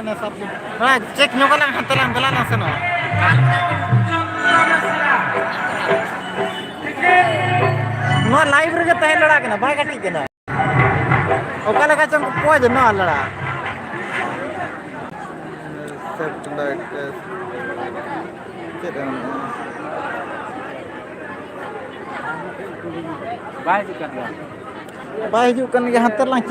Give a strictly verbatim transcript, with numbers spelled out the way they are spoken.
ᱦᱮᱸ, ᱪᱮᱠ ᱧᱚᱜ ᱟᱞᱟᱝ ᱦᱟᱱᱛᱮ ᱞᱟᱝ ᱫᱮᱞᱟ ᱞᱟᱝ ᱥᱮᱱᱚᱜᱼᱟ᱾ ᱱᱚᱣᱟ ᱞᱟᱭᱤᱵᱷ ᱨᱮᱜᱮ ᱛᱟᱦᱮᱸ ᱞᱟᱲᱟ ᱠᱟᱱᱟ, ᱵᱟᱭ ᱠᱟᱹᱴᱤᱡ ᱠᱟᱱᱟ᱾ ᱚᱠᱟ ᱞᱮᱠᱟ ᱪᱚᱝ ᱠᱚ ᱯᱚᱡᱽ ᱱᱚᱣᱟ ᱞᱟᱲᱟ᱾ ᱪᱮᱫ ᱮᱢ ᱢᱮᱱᱟ? ᱵᱟᱭ ᱦᱤᱡᱩᱜ ᱠᱟᱱ ᱜᱮᱭᱟ᱾ ᱵᱟᱭ ᱦᱤᱡᱩᱜ ᱠᱟᱱ ᱜᱮᱭᱟ, ᱦᱟᱱᱛᱮ ᱨᱮᱞᱟᱝ